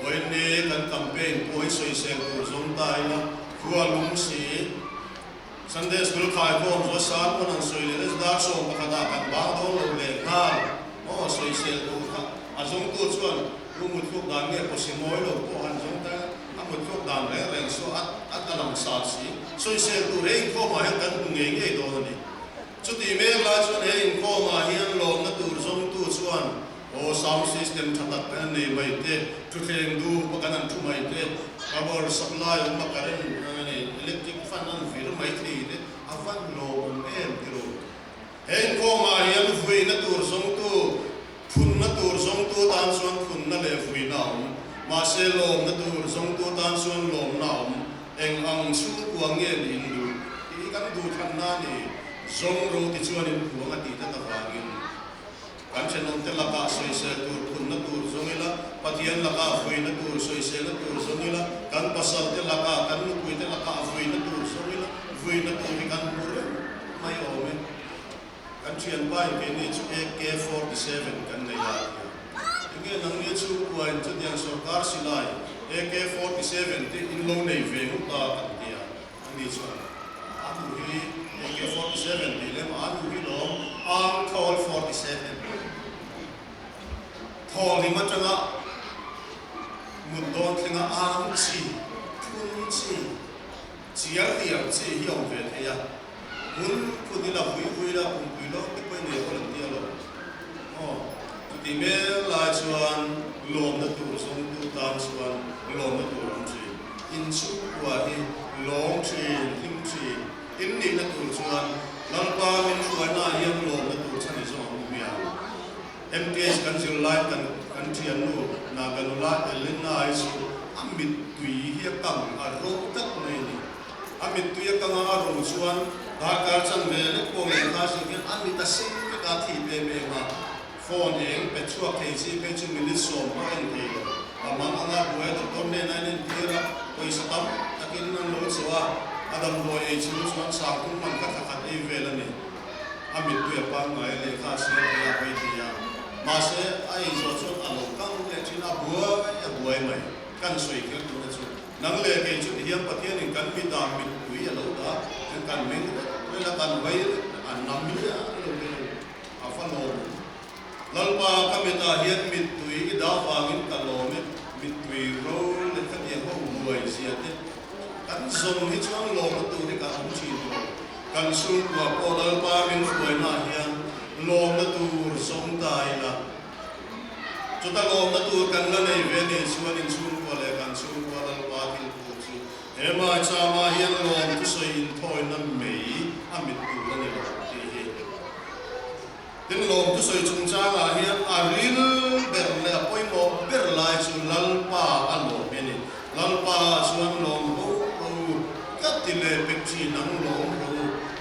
Vawiinni kan campaign pawh hi sawisel tur zawng ta ila, khua lung si. Sunday School khaikhawm chu a san pawn an sawi leh nasa dar 11 ah kan bang dawn lo leh nghal maw sawisel tur kha a zawngtu chuan u mutthluk dan nge pawsi mawi lo pawh han zawng ta a mutthluk dan reng reng saw a a ta lang sa si sawisel tur he inkhawm ah hian kan hmu ngei ngei dawn a ni. Chuti mek lai chuan he inkhawm ah hian lawmna tur zawngtu chuan Aw sound system tha tak kan nei mai te, thuthleng dup a kan an thu mai te, power supply awm a current a ni, electric fan an vir mai thei te, a van lawmawm em ti ru. He inkhawmah hian vuina tur zawngtu, phunna tur zawngtu tan chuan phunna leh vuina a awm, mahse lawmna tur zawngtu tan chuan lawmna a awm, eng ang chhungkua nge nih in duh tih hi kan duhthlanna a ni, zawng ro ti chuan in phuang a tih tlat avangin. Kan thenawmte lakah sawisel tur phunna tur zawng ila, Pathian lakah vuina tur sawiselna tur zawng ila, kan pasalte lakah, kan nupuite lakah vuina tur zawng ila, vuina tur hi kan hmu reng mai awm e. Kan thianpa in keini chu AK 47 kan nei a tia. Enge nangni chhungkuain chutiang sorkar silai AK 47 te in lo nei ve ngawt a kan tia. Ani chuan a nu hi AK 47 tih lem a nu hi lawm Arm Thawl 47 thawl hlim atanga mut dawn thlenga arm chi, phun chi, chiar diar chi hi a awm ve thei a, phun phun ila vui vui ila pumpui lawk te pawhin nei awl an ti alawm. Aw, chutih mek lai chuan lawmna tur zawngtu tan chuan lawmna tur a awm thin. Inchhungkua hi lawm thin, hlim thin. In nihna tur chuan Lalpa min hruaina ah hian lawmna tur chhan i zawng ang u hmiang. MTS kan zirlai kan kan thiannu Naga nula Elena ai chu a mittui hi a kang a ro tlat mai a ni. A mittui a kang a a ro chuan darkar chanve lek pawh lehkha zir hian a mit a sen vek a, thi pem em a. Phone eng pe chhuak thei chi phei chu minute sawm pawh a en thei lo. A mang anga buai doctor hnenah in entir a, pawisa tam takin an lo chawh a, a damdawi ei chhung chuan sangphung man kha thla khat ei vel a ni. A mittui a pangngai a lehkha a chhiar thei a, a hawi thei a. Mahse, a ei zawh chuan a lo kang leh thin a, buai a buai mai. Kan sawi kher tuna chu nang leh kei chu tihian Pathianin kan mitah mittui a lo dah hian kan meng reng reng a, kan vai reng reng a, nam hi a lo ni lo, a va lawm awm. Lalpa ka mitah hian mittui i dah vangin ka lawm e, mittui ro leh khatiang ho buai zia te kan zawm hi chuan lawmna tur hi kan awm thin lo. Kan chhungkua pawh Lalpa min hruainaah hian lawmna tur zawng ta ila. Chuta lawmna tur kan la nei ve nih chuan inchhungkua leh kan chhungkua Lalpa thil puk chu he maichama hian lawm thusawi inthawina mei a mit tur a ni lo tih hi. Tin, lawm thusawi chungchangah hian a ril ber leh a pawimawh ber lai chu Lalpa a lawm hi a ni. Lalpa chuan lawm ho ho ka ti leh pek thin ang lawm ho.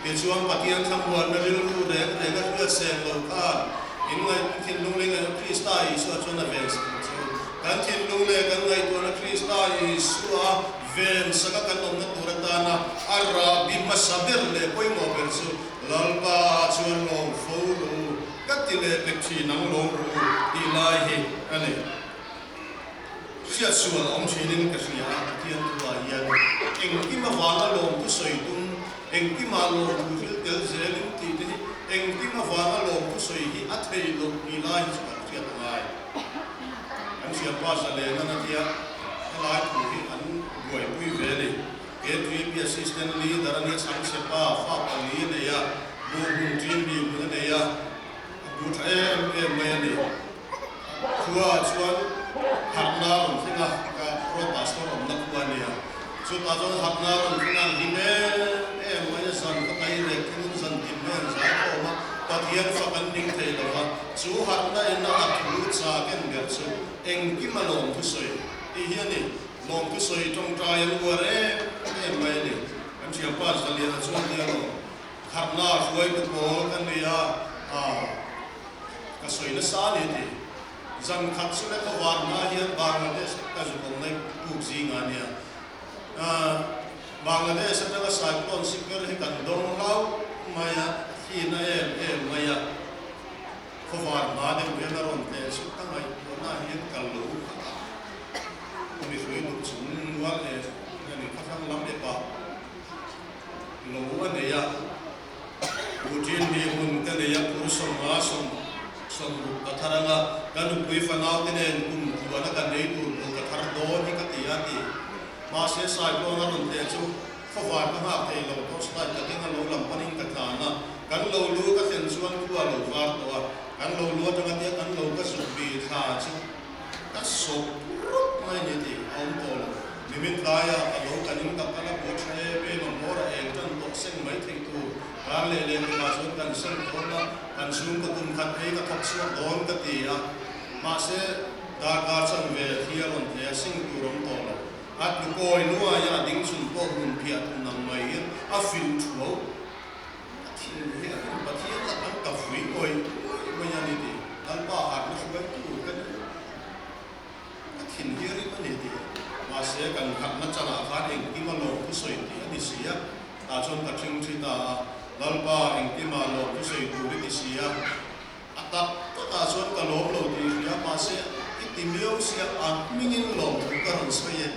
Tichuan Pathian thlamuanna rilru reng reng a hriat seng lo khan in ngaih thinlung leh ngaihtuahna Krista Isua chuan a ven sak ang che u. Kan thinlung leh kan ngaihtuahna Krista Isua ven saka kan awmna tur atana a rahbi hmasa ber leh pawimawh ber chu Lalpa chuan lawm fo rawh u ka ti leh pek thin ang lawm rawh u tih lai hi a ni. Hriatsual a awm thinin ka hria a, Pathian thuah hian engkim avanga lawmthu sawi tum, engkimah lawmthu hril tel zelin tih te hi engkim avanga lawmthu sawi hi a thei loh tih lai hi chu kan hriat a ngai. Kan hriatpa Zalena tia helai thu hi an buaipui ve a ni. K3P Assistant Leader a nia chhangchhe pa fa pali a nei a, buhhmun ṭin mi hmun a nei a, a bu ṭha em em mai a ni. Khua chuan harhna rawn thleng a, ka pro pastor awmna khua a nia. Chutah chuan harhna rawn thleng a, an hlim em em mai a, zan ka kai rek thlengin zan tin mai an zai khawm a, Pathian fak an ning thei lo va, chu harhna ina a thu cha ken ber chu engkim a lawm thusawi tih hi a ni. Lawm thusawi tawngtai an uar em em mai a ni. Kan thianpa Zaliana chuan nia lo harhna hruaitu pawl ka ni a, ah. Ka sawi nasa a ni a ti. Zan khat chu le ka var hma hian Bangladesh ka zuk awm mai puk zing a nia. Bangladesh atanga cyclone sikher hi kan dawng hlauh mai a, a thli na em em mai a. Khawvar hma deuh hian a rawn tleh chu ka ngaihtuahna hian ka lo khat a. Ka mi hrui duk chung nual e a ni khathlang lam epah lo a nei a. Putin hi hun ka nei a, phur 50 60 ka thar anga, ka nupui fanau te nen kum tluana kan ei tur tur ka thar dawn hi ka ti a ti. Mahse Saipawn a rawn tleh chu khawvar ka nghak thei lo, torchlight ka keng a lo lam panin ka tlan a, kan lo lu ka thlen chuan khua a lo var tawh a, kan lo lu atanga tia kan lo ka zuk bi thla chu ka sawp rup mai a ni tih a awm tawh lo. Nimin tlaia ka lo kan in ka kal a buat tha em em a, hmawr a eng tan tawh seng mai thei tur kar leh leh kawngah chuan kan seng dawn a, kan chhungkaw kum khat ei ka thawk chhuak dawn ka ti a, mahse darkar chan ve thli a rawn tle a, seng tur awm tawh lo. A tlukawi nuaia a ding chhun pawh hmun phiah tum nang mai hian a fil thuau. A thin hi a rin Pathian lah an ka vui ngawih ngawih mai a ni tih Lalpa harhna hruaitu ka ni. A thin hi a rim a ni tih mahse kan harhna chanah khan engkima lawmthu sawi tih a ni si a, tah chuan ka ṭhing ṭhi ta a, Lalpa engkima lawmthu sawi tur i ti si a, a tak takah chuan ka lawm lo tih hria mahse i ti miau sia a hmingin lawmthu ka rawn sawi e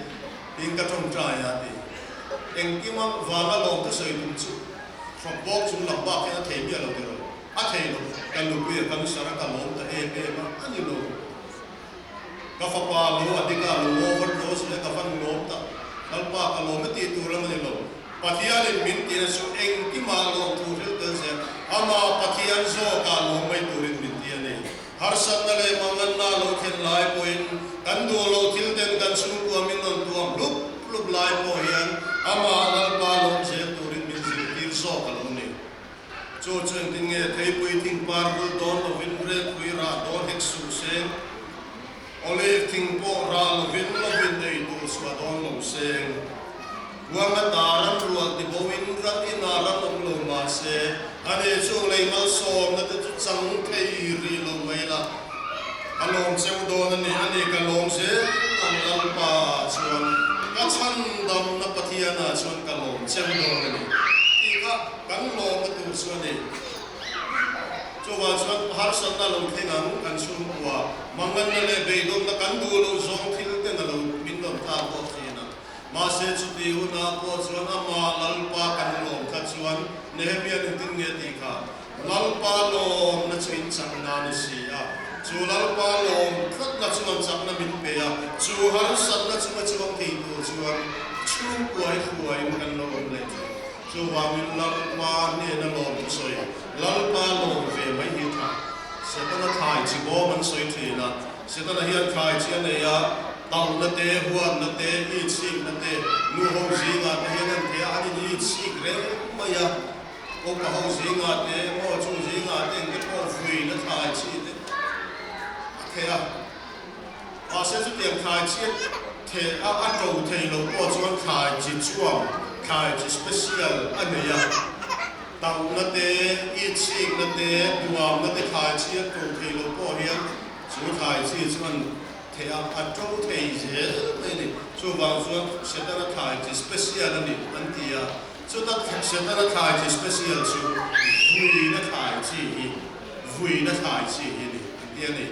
tiin ka ṭawngṭai a ti. Engkima vanga lawmthu sawi tum chu hrawk bawk chung lam bak hian a thei miah lo tiraw? A thei lo, ka nupui a cancer a ka lawm ta em em a, a ni lo. Ka fapa lo a dik a, lo overdose leh ka van lawm tak. Lalpa ka lawm e tih tur lam a ni lo. Pathianin min tihna chu engkimah lawm thu hril tel zel. Amah Pathian zawkah lawm mai turin min ti a ni. Harsatna leh manganna lo thlen lai pawhin kan duh loh thil ten kan chhungkua min rawn tuam hlup hlup lai pawh hian amah Lalpa lawm zel turin min zirtir zawk a lo ni. Chu chu engtin nge theipui thing par bul dawn lovin relpui rah dawn hek suh seng, olive thing pawh rah lovin lovin ei tur chhuah dawn lo seng. Huanga ta ram rual ti bo in ram inah ram awm lo mah se, ani chung lei malsawmna te chu chang thei rih lo mai la. Ka lawm cheu dawn a ni, ani ka lawm zel ang Lalpa ah chuan ka chhandamna Pathian ah chuan ka lawm cheu dawn a ni tih kha kan lawmna tur chu a ni. Chuvang chuan harsatna lo thleng ang kan chhungkua, manganna leh beidawnna kan duh loh zawng thil ten a lo min rawn tlak bawk thin a. Mahse chuti hunah pawh chuan amah Lalpa kan lawm kha chuan Nehemia engtin nge tih kha Lalpa lawmna chu in chakna a ni si a, chu Lalpa lawm tlatna chuan chakna min pe a, chu harsatna chunga chuang thei tur chuan chhungkuai hruaiin kan lo awm leh thei. Chuvangin Lalpa hnena lawm thusawi, Lalpa lawm ve mai hi tha. Setana thlai chi bawm an sawi thin a, Setana hian thlai chi a nei a, talhna te, huatna te, itsikna te, nuho zingah te hian an thei a, an in itsik reng mai a. Upa ho zingah te emaw chung zingah te engte pawh vuina thlai chi te a theh a. Mahse chutiang thlai chi a theh a, a to thei lo pawh chuan thlai chi chuang, thlai chi special a nei a. Tauhna te, itsikna te, duamna te thlai chi a to thei lo pawh hian chu thlai chi chuan theh a, a to thei zel mai a ni. Chuvang chuan Setana thlai chi special a ni an ti a. Chuta Setana thlai chi special chu vuina thlai chi hi vuina thlai chi hi a ni an ti a ni.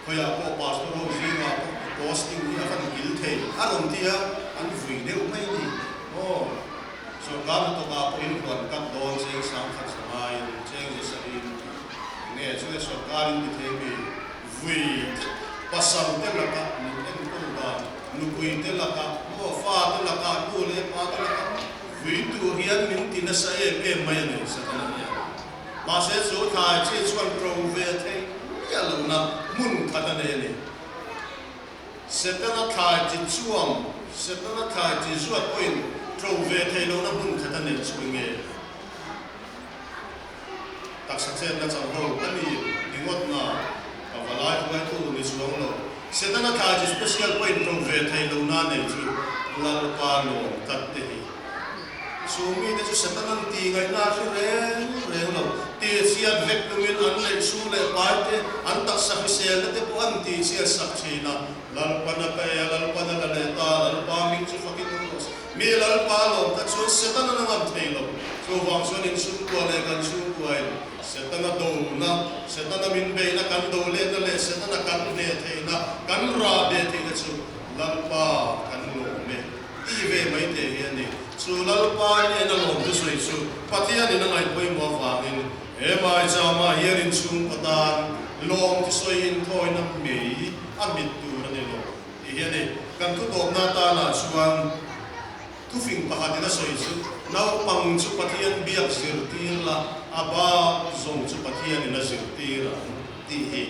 Khawiah pawh pastor ho zingah pawh posting hi a van kil thei a rawn ti a, an vui deuh mai a ni. Aw, sorkar hnathawkah pawhin huan kat dawn cheng sangkhat zangaiin cheng ze sarin nge chu le sorkarin ti thei mi vui pasal te lakah min enkawl dan Nupui te lakah maw, fa te lakah, nu leh pa te lakah vui tur hian min ti nasa em em mai a ni, Satana hian. Mahse chu thlai chi chuan ṭo ve theih miah lohna hmun khat a nei a ni. Setana thlai chi chuam, Setana thlai chi zuat pawhin ṭo ve theih lohna hmun khat a nei chu nge? Taksa chetna chang ho a ni ringawt na ka va lai hruaitu ni chuang lo. Setana thlai chu special pawhin ṭo ve thei lo na nei chu Lalpa lawm tlat te hi. Chu mite chu Setanan ti ngaihna a hre reng reng lo. Ti chhiat vek tumin an neih chhung leh pai te, an taksa hriselna te pawh an ti chhiat sak thin a. Lalpan a pe a, Lalpan a la leh ta, Lalpa hming chu fakin awm rawh se. Mi Lalpa lawm kha chuan Setanan a ngam thei lo. Chuvang chuan inchhungkua leh kan chhungkuain Setana dona, Setana min beihna kan do lehna leh Setana kan hneh theihna, kan rah beh theihna chu Lalpa kan lawm e tih ve mai teh hi a ni. Chu Lalpa hnena lawm thusawi chu Pathianin a ngaih pawimawh avangin he maichama hian inchhungkaw tan lawm thusawi inthawina mei a mit tur a ni lo. Tih hi a ni. Kan thutawpna atana chuan thufing pakhatin a sawi chu, Naupang chu Pathian biak zirtir la, a bak zawng chu Pathianin a zirtir ang, tih hi.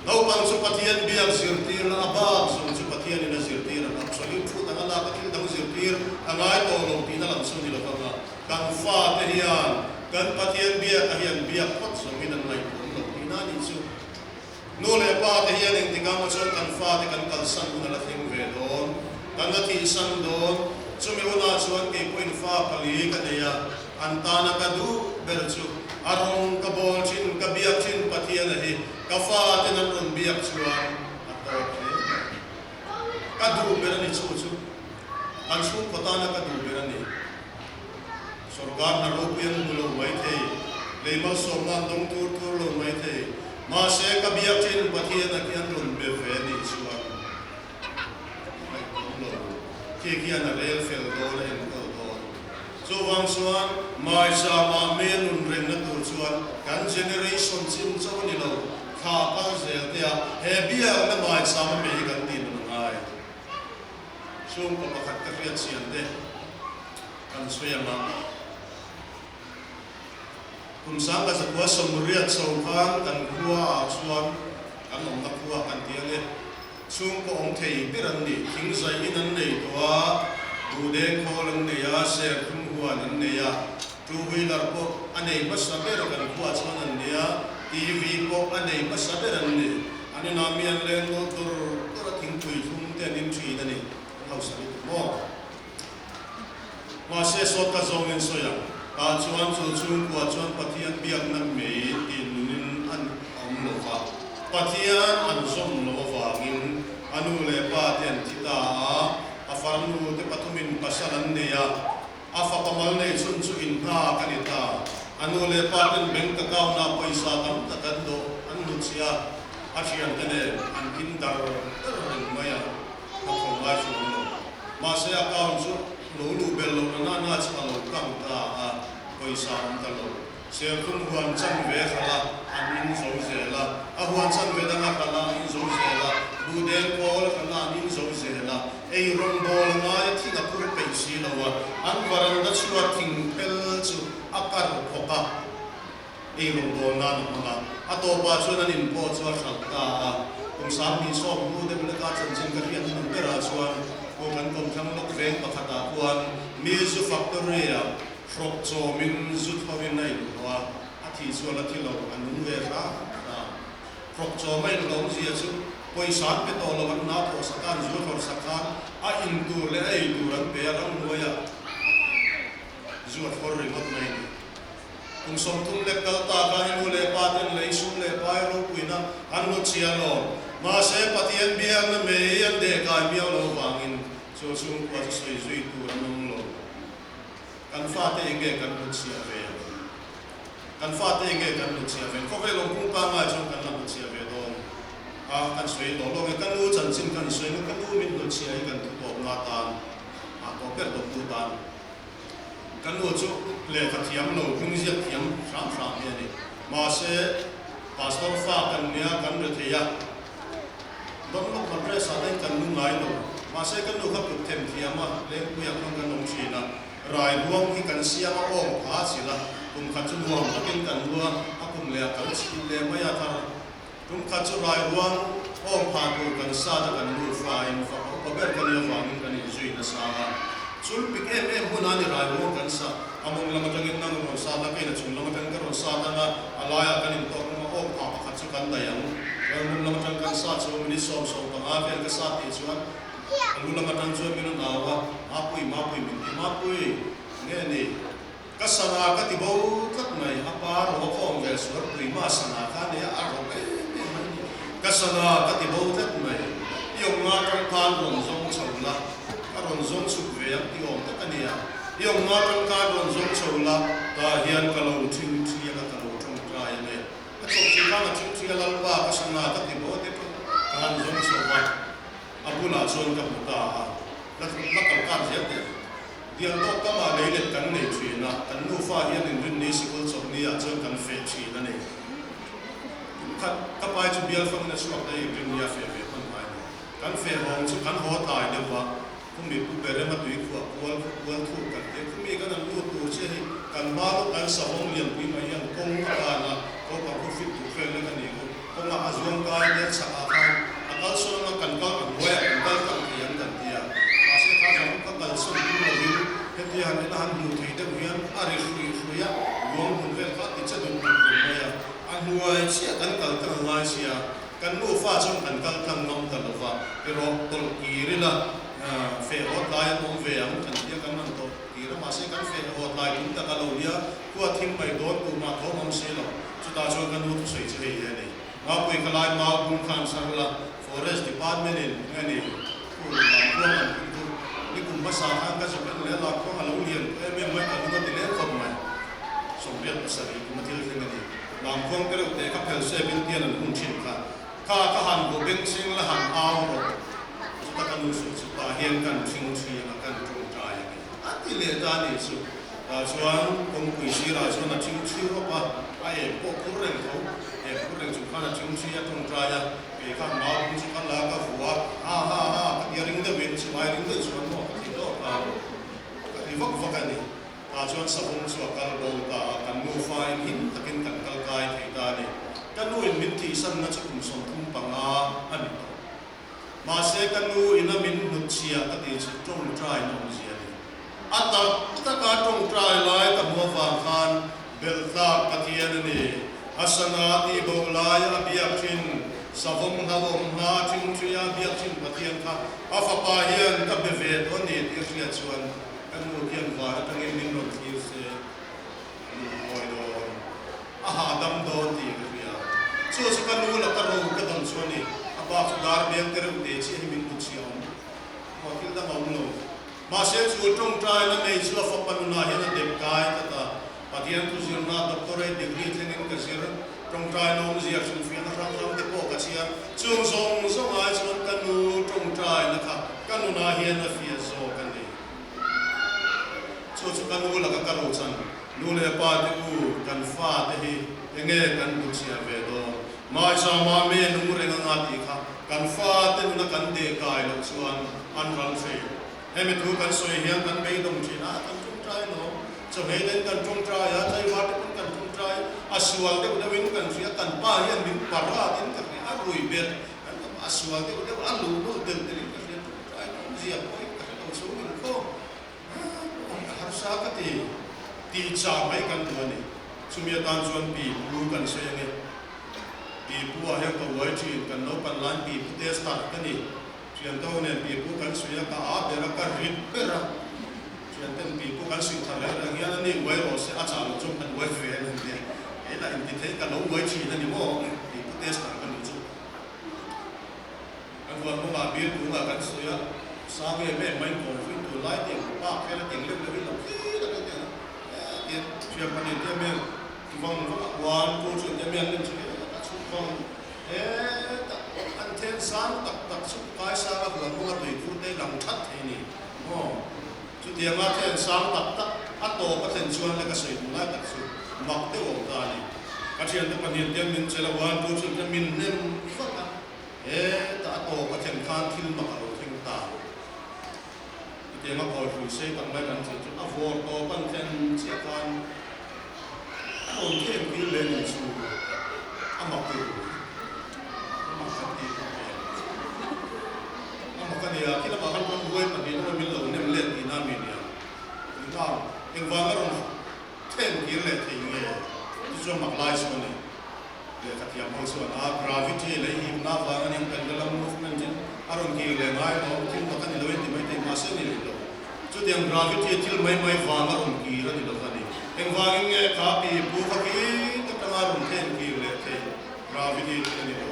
Naupang chu Pathian biak zirtir la, a bak zawng chu Pathianin a zirtir ang. Absolute truth anga lak a thil dang zirtir a ngai tawh lo tihna lam chu ni lo vang a, kan fate hian kan Pathian biak a hian biak phawt zawngin an ngaihtuah lo tihna a nih chu. Nu leh pa te hian engtik ah maw chuan kan fate kan kalsan hun a la thleng ve dawn, kan la thihsan dawn. Chumi hunah chuan kei pawhin fa pali ka nei a, an tana ka duh ber chu a rawng ka bawl thin, ka biak thin Pathiana hi ka faten an rawn biak chuan a tawp hle mai. Ka duh ber a ni chu chu kan chhungkaw tana ka duh ber a ni. Sorkar hna ropui an hmu lo mai thei, lei malsawmna an dawng tur tur lo mai thei. Mahse ka biak thin Pathian a khian rawn be ve nih chuan ngaihtuam lo. Khi khian a rel fel dawn a enkawl dawn. Chuvang chuan Maizama me nun rengna tur chuan kan generation chin chauh a ni lo, thla kal zel te a he biakna Maizama me hi kan tih nun a ngai. Chhungkaw pakhat ka hriat chian te kan chhui ang a. Kum sang ka zakua sawmriat chho khan kan khua ah chuan kan awmna khua kan ti ang e. Chhungkaw awm thei ber an ni. Thingzai in an nei tawh a, buhdeng khawl an nei a, serthlum huan an nei a, two wheeler pawh a nei hmasa ber kan khuaah chuan an ni a, TV pawh a nei hmasa ber an ni. An inah mi an leng lut dur dur a, thingpui thlum te an in thin a ni. An hausa lutuk maw? Mahse sawt ka zawngin sawi ang. Tah chuan chu chhungkua chuan Pathian biakna mei tih nunin an awm lo va. Pathian an zawm lo avangin a nu leh pa te an thi ta a, a farnu te pathumin pasal an nei a, a fapa mal nei chhun chu inhna ka ni ta. A nu leh pa ten bank account-ah pawisa tam tak an dawh an hmu chhia. A thiante nen an in dar dar reng mai a, ka thaw ngai chuang lo. Mahse account chu lo luh belh loh na na chu a lo kang ta a, pawisa awm ta lo. Serthum huan chanve hralh a, an in zo zel a. A huan chanve dang a hralh a, an in zo zel a. Buhdeng kawl a hralh a, an in zo zel a. Ei rawngbâwl a ngai a, thing a phur peih si lo a. An varanda chhuat thing phel chu a kar phawk a, ei rawngbâwl nan a hmang a. A tawpah chuan an in pawh chu a hralh ta a. Kum 20 sawm hnu deuh leka chanchin ka hriat hnu berah chuan pu kan kawmthlang lawk veng pakhatah khuan mi zu factory-ah Hrawk chawmin zu thawrin a inhlawh a, a thih chu a la thi lo, a nung ve hram hram. Hrawk chawm a inhlawh awmzia chu pawisa an pe tawh lo, an hna thawh sak a, an zu thlawr sak khan a in tur leh a ei tur an pe a, ramhnuaiah zu a thlawr ringawt mai a ni. Kum 30 lek kal ta khan i nu leh pa ten lei sum leh pai ropuina an hmu chiah lo. Mahse, Pathian biakna mei an dehkai miau lo vangin chu chhungkua chu sawi zui tur an awm lo. Kan fate eng nge kan hmuchhiah ve ang? Kan fate eng nge kan hmuchhiah ve ang? Khawvel awm kung pangngai chuan kan la hmuchhiah ve dawn a, kan sawi tawh lo nge? Ka nu chanchin kan sawi nge? Ka nu min hmuchhiah hi kan thu tawpna atan a tawp ber tawptu tan ka nu chu lehkha thiam lo, hmingziak thiam hram hram hi a ni. Mahse, Pastor fa kan nia, kan re thei a. Dawmlawk matress ah daih kan nu ngai lo. Mahse ka nu kha kut them thiam a, lengpuiah khan kan awm thin a. Rai ruang hi kan siam a awm pha a chilh a, kum khat chu nuam takin kan lu a, a kum leh ah kan chhit leh mai a thar. Tum khat chu rai ruang awm pha tur kan sat a kan nu fa in fapa upa ber ka nih avangin kan inzui nasa a. Chulpik em em hmun a ni rai ruang kan sa. A mawng lam atangin nang rawn sat a, keiin a chung lam atangin ka rawn sat ang a, a laiah kan intawk ang a, awm pha pakhat chu kan daih ang. Chuan mawng lam atang kan sat chu minute 10 15 vel ka sat tih chuan a lu lam atang chuan min rawn au a, Mapui, Mapui min ti, Mapui, nge ni? Ka sana ka ti bo tlat mai, a pa rawh ka awm ve suarpui ma sana kha a nia, a rawh em em mai ni. Ka sana ka ti bo tlat mai, i awm nga tang khan rawn zawng chho la, ka rawn zawng chhuk ve ang tih awm tak a nia. I awm nga tang khan rawn zawng chho la, tah hian ka lo thing thiang a, ka lo tawngtai a nia. A chawp chhun khan a thing thia Lalpa ka sana ka ti bo te pawh ka han zawng chho va, a bulah chuan ka hmu ta a, la la kal kar zel teh. Dial tawk kamah lei let kan nei thin a, kan nufa hian inrinni sikul chawlhni ah chuan kan feh thin a ni. Kum khat ka pai chu bial fangin a chhuak daih inrinni a feh ve hman ngai lo. Kan feh hawng chu kan haw tlai deuh va, khumi pu berem a tui khuah kual khu kual thuk kan tia, khumi kan han lut tur che hi kan hma lawk kan savawng lianpui mai hian kawng a kan a, naupang khu fit duh vel lek a ni khu, kawngah a zuang kai nia chhak ah khan a kal sawn anga kan kal ang hnuaiah kan kal tlang thei ang kan tia, mahse kha zawng ka kal sawn tum lovin hetia han en a han hmuh theih deuh hian a ri hruih hruih a, luang hmun vel kha a ti che dut dut reng mai a, a hnuai chiah kan kal tlang a ngai sia. Kan nufa chuan kan kal tlang ngam ta lo va, erawh tawlh kir ila feh hawt lai an awm ve ang kan tia kan rawn tawlh kir a, mahse kan feh hawt lai tum tak a lo nia, khua thim mai dawn tumah thawm awm si lo, chutah chuan ka nu thusawi chu hei hi a ni. Ngapui ka lai mau bung khan chhar la, Forest Department in nge ni khu lam khuang an phun chu ni kum hmasa khan ka zuk en leh a, lam khuang a lo lian tawh em em mai, ka lung a ti leng khawp mai, 87 kum a thil thleng a ni. Lamkhuang te reuh teh kha phel se bil tian an hun thin kha. Kha ka han bu beng chhing la han au rawh. Chuta ka nu suh chu tah hian kan thing thiang a kan tawngtai a ni. A ti leh ta a nih chu. Tah chuan kawngpui sirah chuan a thing thi rawp a, a em pawh phur reng tho. Em phur reng chung khan a thing thi a tawngtai a, kei khan mau bung chu ka la ka vu a, ha ha ha ka ti a ring deuhin chumai ring deuh chuan maw ka ti tawk a, ka ti vak vak a ni. Tah chuan savawm chu a kal bo ta a, kan nufa in him takin kan kal kai thei ta a ni. Ka nu in min thihsanna chu kum 35 a ni tawh. Mahse ka nu in a min hnutchhiah ka tih chu tawngtai na awmzia a ni. A tak taka tawngtai lai ka hmu avang khan belh tlak Pathian a ni. A sana tih bo lai a biak thin, savawm hlauhawm hla a thingthri a biak thin Pathian kha a fapa hian ka be ve tawh a ni tih a hriat chuan Ka nu hian van atangin min rawn thlir se, a lungawi dawn, a hahdam dawn tih ka hria. Chu chu ka nu la ka ro ka dam chu a ni. A bak chu dar beng te reuh te chiah hi min hmu chhiah awm. Maw thil dang a awm lo. Mahse chu tawngtaina nei chu a fapa nunah hian a dep kai tlat a. Pathian thu zirna doctorate degree thlengin ka zir. Tawngtaina awmzia hrilhfiahna hrang hrang te pawh ka chhiar. Chung zawng zawng ai chuan ka nu tawngtaina kha ka nunah hian a fiah zawk a ni. Chu chu ka nu laka ka rochan nu leh pa te u kan fa te hi enge kan hmuchhiah ve dawn? Maichama me nung reng anga tih kha kan fa te nuna kan deh kai loh chuan an ral thei. Hemi thu kan sawi hian kan beidawng thin a, kan tawngtai lo. Chawhmeh ten kan tawngtai a, tlaivar te pawn kan tawngtai. A sual deuh deuhin kan hria, kan pa hian min parat in ka hria, a rui belh kan awm a, a sual deuh deuh, a luh luh del delin ka hria, tawngtai awmzia pawhin ka hre lo chhung inkhawm a, a harsa ka ti tih chah mai kan duh a ni. Chumi atan chuan pi pu kan sawi ange. Pi pu ah hian ka uai thin, kan naupan laiin pi pu test ah ka ni. Thianto nen pipu kan suih a, ka a ber a, ka rit ber a. Thianten pipu kan suih thar reng reng hian a ni uai rawh se, a chah loh chuan kan uai ve a ni nia. Kei lah inti thei ka lo uai thin a ni maw? Pipu tester ka nih chu. Kan huan kawngah beer kungah kan suih a, sang em em mai kawi fuih tur lai tiang pa khel a tiang leuh leuhin lo thlir a tiang a, he tiang thian pahnih te vel vang vang a, one two three te vel nem chu he a chhuk vang. Hetah an then sang tak tak chu kaisanga huan hmanga tui phur te lang that thei ni maw? Chutianga then sang tak tak a tawp a thlen chuan le ka sawi duh lai tak chu mak deuh awm ta a ni. Ka thiante pahnih te min che lo a, tu chu te min hnem vat a, hetah a tawp a thlen khan thil mak a lo thleng ta. Chutianga kawi hrui sei tak mai kan thlen chu a vawr tawp an thlen chiah khan A rawn khem kir leh nih chu a mak tur a mak kan tih kha hmel a mak a nia, khi lamah khan rawn buai pahnih emaw min lo nem let tihna mi nia engvang engvang a rawn khem kir leh thei nge chu chu a mak lai chu a ni. Lehkha thiam ho chuan a gravity lei hipna avang a nia pendulum movement in a rawn kir leh ngai lo thil mak a ni lo in ti mai thei mahse a ni rih lo. Chutiang gravity thil mai mai vang a rawn kir a ni lo va ni. Engvangin nge kha pi pu kha khi atanga rawn then kir leh theih gravity thil a ni lo.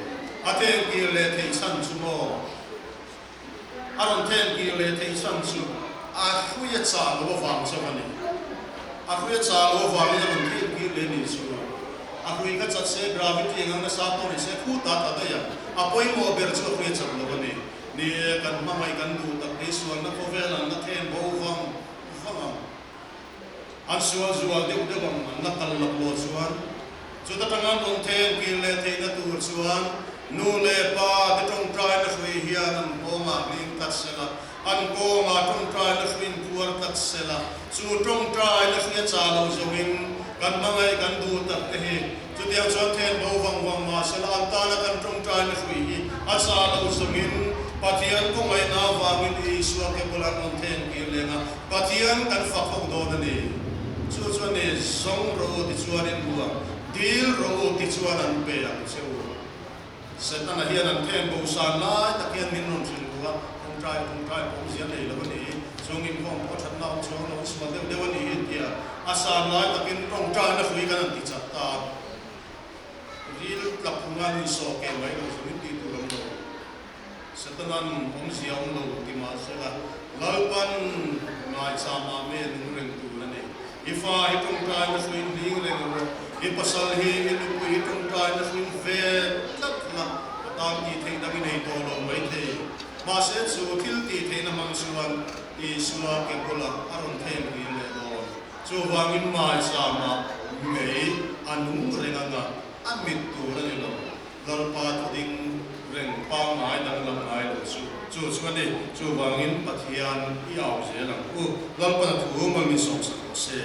A then kir leh theih chhan chu maw? A rawn then kir leh theih chhan chu a hrui a chah lo avang chauh a ni. A hrui a chah lo avangin a rawn then kir leh nih chu. A hrui kha chat se gravity eng ang nasa pawh ni se khutah ta daih a. A pawimawh ber chu a hrui a chat lo a ni. Ni e, kan hmangaih kan duh tak hi sualna khawvel an la then bo vang vang ang. An sual zual deuh deuh ang, an la kal lak lo chuan. Chuta tanga an rawn then kir leh theihna tur chuan nu leh pa te tawngtaina hrui hian an kawngah hling tlat sela, an kawngah tawngtaina hruiin phuar tlat sela, chu tawngtaina hrui a chah lo zoin kan hmangaih kan duh tak te hi Chutiang chuan then bo vang vang mah sela an tana kan tawngtaina hrui hi a chah lo zawngin Pathian kawngaihna avangin Isua ke bulah rawn then kir leng a, Pathian kan fak ho dawn a ni. Chu chuan ni zawng rawh u tichuan in hmu ang, dil rawh u tichuan an pe ang che u. Setana hian an then bo san lai tak hian min rawn hrilh duh a, tawngtai tawngtai pawh awmzia nei lo a ni, chung inkhawm pawh thatna awm chuang lo, sual deuh deuh a ni hi tia A san lai takin tawngtaina hrui kan han ti chat ta a, ril tla phunga an insawh keh mai lo zawngin tih tur awm lo. Satanan awmzia awm lo ti mah sela, Lalpan ngaichama me nung reng tur a ni. I fa hi tawngtaina hruiin hling reng rawh, i pasal hi i nupui hi tawngtaina hruiin ve tlat la, a tan tih theih dang i nei tawh lo maithei. Mahse chu thil tih theihna hmang chuan Isua ke bulah a rawn then kir leh dawn. Chuvangin Maizama mei a nung reng anga a mit tur a ni lo. Lalpa thu ding reng pangngai danglam ngai lo chu chu chu a ni. Chuvangin Pathian i au zel ang u. Lalpan a thu malmin sawmsak rawh se.